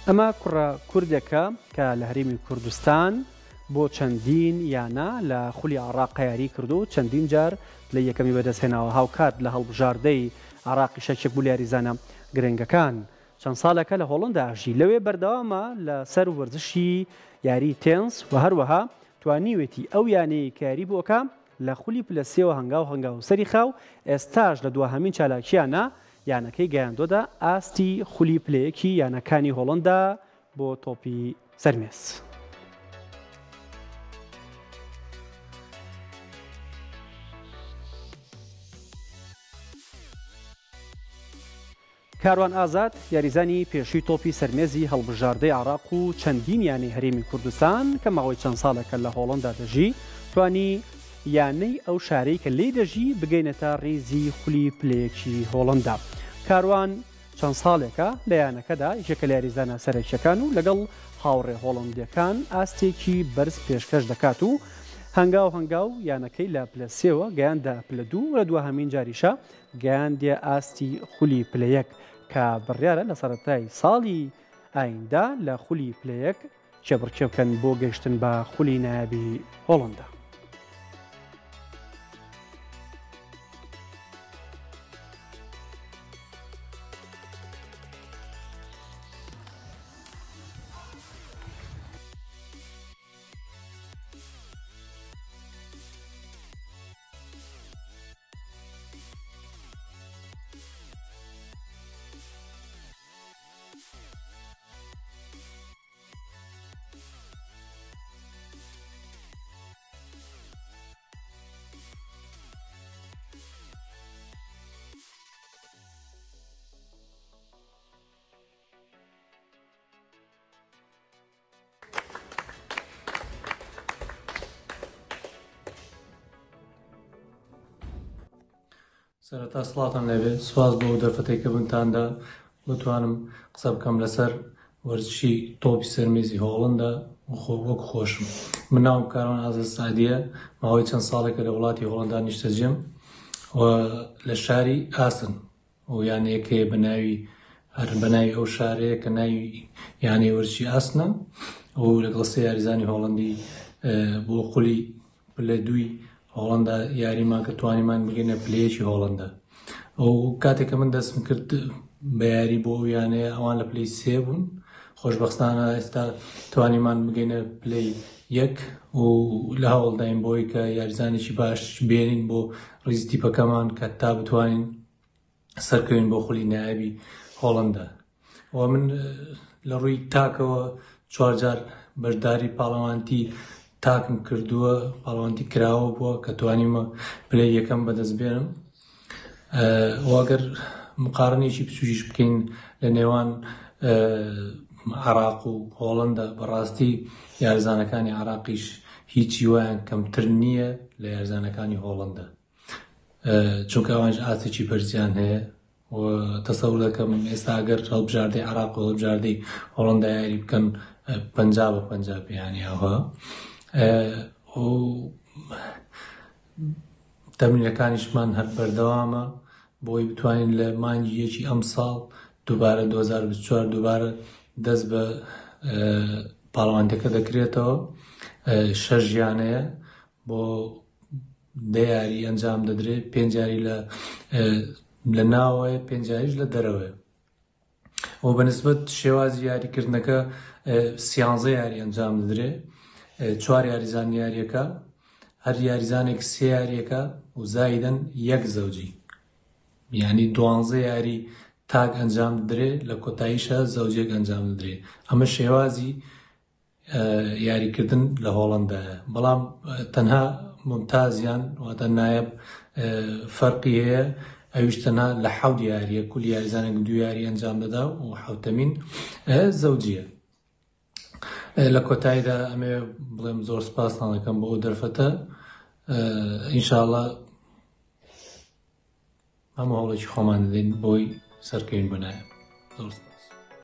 ئەمە کوڕە کوردێکە کە لە هەرێمی کوردستان بۆ چەندین یانە لە خولی عێراق یاری کردو و چەندین جار پلەی یەکەمی بەدەستهێناوە، هاوکات لە هەڵبژاردەی عێراقیش یەکێک بوو لە یاریزانە گرنگەکان. چەند ساڵێکە لە هۆڵەندا ئەژی، لەوێ بەردەوامە لەسەر وەرزشی یاری تێنس و هەروەها توانیوێتی ئەو یانەیەی کە یاری بۆ ئەکا لە خولی پلە سێوە هەنگاو هەنگاو سەری خا و ئێستاش لە دواهەمین چالاکییانە یانەکەی گەیاندۆتە ئاستی خولی پلە یەکی یانەکانی هۆڵەندا بۆ تۆپی سەر مێز. کاروان ئازاد، یاریزانی پێشووی تۆپی سەرمێزی هەڵبژاردەی عێراق و چەندین یانەی هەرێمی کوردستان کە ماوەی چەند ساڵێکە لە هۆڵەندا دەژی، توانی یانەی ئەو شارەی کە لێی دەژی بگەینێتە ریزی خولی پلەیەکی هۆڵەندا. کاروان چەند ساڵێکە لە یانەکەدا یەکێکە لە یاریزانە سەرەکییەکان و لەگەڵ هاوڕێ هۆڵەندییەکان ئاستێکی بەرز پێشکەش دەکات و هەنگاو هەنگاو یانەکەی لە پلە سێوە گەیاندە پلە دوو و لە دواهەمین جاریشا گەیاندیە ئاستی خولی پلە یەک کە بڕیارە لە سەرەتای ساڵی ئایندە لە خولی پلە یەک کێبڕکێ بکەن بۆ گەیشتن بە خولی نایابی هۆڵەندا. سەرەتا سڵاوتان لێبێ سوپاس بۆ ئەو دەرفەتەی کە بنتاندا بتوانم قسە بکەم لەسەر وەرزشی تۆپی سەر مێزی هۆڵندا وەک خۆشم من ناوم کاروان ئازاد سعدیە ماوەی چەند ساڵێکە لە وڵاتی هۆڵندا نیشتەجێم و لە شاری ئاسن و یانەیەک هەیە بە ناوی هەر بە ناوی ئەو شارەیە کە ناوی یانەی وەرزشی ئاسنە و لەگەڵ سێ یاریزانی هۆڵندی بۆ خولی پلە دووی هۆڵندا یاریمان کە توانیمان بگەینە پلەیەکی هۆڵندا ئەو کاتێک کە من دەستم کرد بە یاری بۆ ئەو یانەیە ئەوان لە پلەی سێ بوون خۆشبەختانە ئێستا توانیمان بگەینە پلەی یەک و لە هەوڵداین بۆی کە یاریزانێکی باش بێنین بۆ ڕیزی تیپەکەمان کە تا بتوانین سەرکەوین بۆ خولی نایابی هۆڵندا و من لە ڕووی تاکەوە چوارجار بەشداری پاڵەوانتی تاکم کردووە پاڵەوانتی کراوە بووە کە توانیمە پلەی یەکەم بەدەست بێنم واگەر مقارنێکی بچووکیش بکەین لە نێوان عراق و هۆڵندا بەڕاستی یارزانەکانی عراقیش هیچی وایان کەمتر نییە لە یارزانەکانی هۆڵندا چونکە ئەوانش ئاستێکی بەرزیان هەیە و تەسەور دەکەم ئێستا ئەگەر هەڵبژاردەی عراق و هەڵبژاردەی هۆڵندا یاری بکەن 50 بە 50 پێیانی ئەوها و تەمرینەکانیشمان هەر بەردەوامە بۆی بتوانین لە مانگی یەکی ئەمساڵ دووبارە 2024 دووبارە دەست بە پاڵەوانتەکە دەکرێتەوە شەش یانەیە بۆ دە یاری ئەنجام دەدرێت پێنج یاری لە لە ناوەیە پێنج یاریش لە دەرەوەیە و بە نسبەت شێوازی یاریکردنەکە سیانزە یاری ئەنجام دەدرێ چوار یاریزان یاریەکە هەر یاریزانێک سێ یاریەکە و زایدەن یەک زەوجی یعنی دوانزە یاری تاک ئەنجام دەدرێ لە کۆتاییشە زەوجێک ئەنجام دەدرێ ئەمە شێوازی یاریکردن لە هۆڵەندایە بەڵام تەنها ممتازیان واتە نایب فەرقی هەیە ئەویش تەنها لە حەوت یاریە کول یاریزانێک دوو یاری ئەنجام دەدا و حوتەمین زەوجیە لە کۆتاییدا ئەمێ بڵێم زۆر سپاستان دەکەم بۆ ئەو دەرفەتە ئینشاءاللە هەموو هەوڵێکی خۆمان دەدەین بۆی سەرکەوین بۆ نایاب زۆر سپاس.